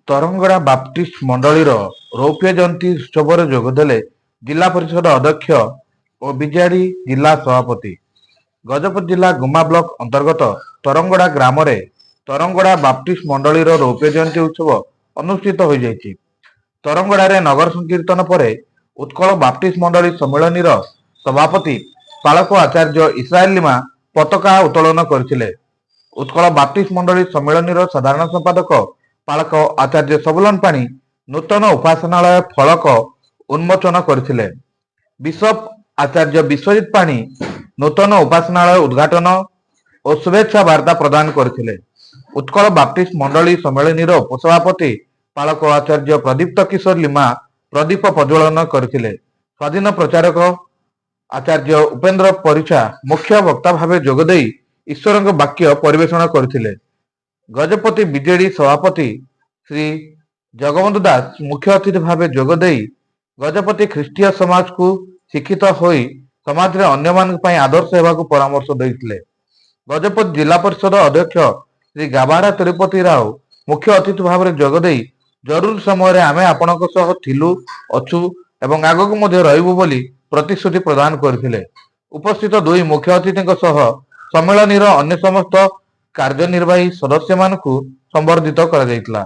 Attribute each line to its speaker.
Speaker 1: ତରଙ୍ଗଡ଼ା Baptist ମଣ୍ଡଳୀର ରୌପ୍ୟ ଜୟନ୍ତୀ ଉତ୍ସବରେ ଯୋଗଦେଲେ ଜିଲ୍ଲା ପରିଷଦ ଅଧ୍ୟକ୍ଷ ଓ ବିଜେଡି ଜିଲ୍ଲା ସଭାପତି। ଗଜପତି ଜିଲ୍ଲା ଗୁମ୍ମା ବ୍ଲକ ଅନ୍ତର୍ଗତ ତରଙ୍ଗଡ଼ା ଗ୍ରାମରେ ତରଙ୍ଗଡ଼ା ବାପ୍ଟିଷ୍ଟ ମଣ୍ଡଳୀର ରୌପ୍ୟ ଜୟନ୍ତୀ ଉତ୍ସବ ଅନୁଷ୍ଠିତ ହୋଇଯାଇଛି। ତରଙ୍ଗଡ଼ାରେ ନଗର ସଂକୀର୍ତ୍ତନ ପରେ ଉତ୍କଳ ବାପ୍ଟିଷ୍ଟ ମଣ୍ଡଳୀ ସମ୍ମିଳନୀର ସଭାପତି ପାଳକ ଆଚାର୍ଯ୍ୟ ଇସ୍ରାଏଲ ଲିମା ପତାକା ଉତ୍ତୋଳନ କରିଥିଲେ। ଉତ୍କଳ ବାପ୍ଟିଷ୍ଟ ମଣ୍ଡଳୀ ସମ୍ମିଳନୀର ସାଧାରଣ ସମ୍ପାଦକ ପାଳକ ଆଚାର୍ଯ୍ୟ ସବୁଲନ ପାଣି ନୂତନ ଉପାସନାଳୟ ଫଳକ ଉନ୍ମୋଚନ କରିଥିଲେ। ବିଶପ ଆଚାର୍ଯ୍ୟ ବିଶ୍ୱଜିତ ପାଣି ନୂତନ ଉପାସନାଳୟ ଉଦ୍ଘାଟନ ଓ ଶୁଭେଚ୍ଛା ବାର୍ତ୍ତା ପ୍ରଦାନ କରିଥିଲେ। ଉତ୍କଳ ବାପ୍ଟିଷ୍ଟ ମଣ୍ଡଳୀ ସମ୍ମିଳନୀର ଉପସଭାପତି ପାଳକ ଆଚାର୍ଯ୍ୟ ପ୍ରଦୀପ୍ତ କିଶୋର ଲିମା ପ୍ରଦୀପ ପ୍ରଜ୍ୱଳନ କରିଥିଲେ। ସ୍ୱାଧୀନ ପ୍ରଚାରକ ଆଚାର୍ଯ୍ୟ ଉପେନ୍ଦ୍ର ପରିଛା ମୁଖ୍ୟ ବକ୍ତା ଭାବେ ଯୋଗଦେଇ ଈଶ୍ୱରଙ୍କ ବାକ୍ୟ ପରିବେଷଣ କରିଥିଲେ। ଗଜପତି ବିଜେଡି ସଭାପତି ଶ୍ରୀ ଜଗବନ୍ଧୁ ଦାସ ମୁଖ୍ୟ ଅତିଥି ଭାବେ ଯୋଗଦେଇ ଗଜପତି ଖ୍ରୀଷ୍ଟୀୟ ସମାଜକୁ ଶିକ୍ଷିତ ହୋଇ ସମାଜରେ ଅନ୍ୟମାନଙ୍କ ପାଇଁ ଆଦର୍ଶ ହେବାକୁ ପରାମର୍ଶ ଦେଇଥିଲେ। ଗଜପତି ଜିଲ୍ଲା ପରିଷଦ ଅଧ୍ୟକ୍ଷ ଶ୍ରୀ ଗାବାରା ତିରୁପତି ରାଓ ମୁଖ୍ୟ ଅତିଥି ଭାବରେ ଯୋଗଦେଇ ଜରୁରୀ ସମୟରେ ଆମେ ଆପଣଙ୍କ ସହ ଥିଲୁ, ଅଛୁ ଏବଂ ଆଗକୁ ମଧ୍ୟ ରହିବୁ ବୋଲି ପ୍ରତିଶ୍ରୁତି ପ୍ରଦାନ କରିଥିଲେ। ଉପସ୍ଥିତ ଦୁଇ ମୁଖ୍ୟ ଅତିଥିଙ୍କ ସହ ସମ୍ମିଳନୀର ଅନ୍ୟ ସମସ୍ତ କାର୍ଯ୍ୟନିର୍ବାହୀ ସଦସ୍ୟମାନଙ୍କୁ ସମ୍ବର୍ଦ୍ଧିତ କରାଯାଇଥିଲା।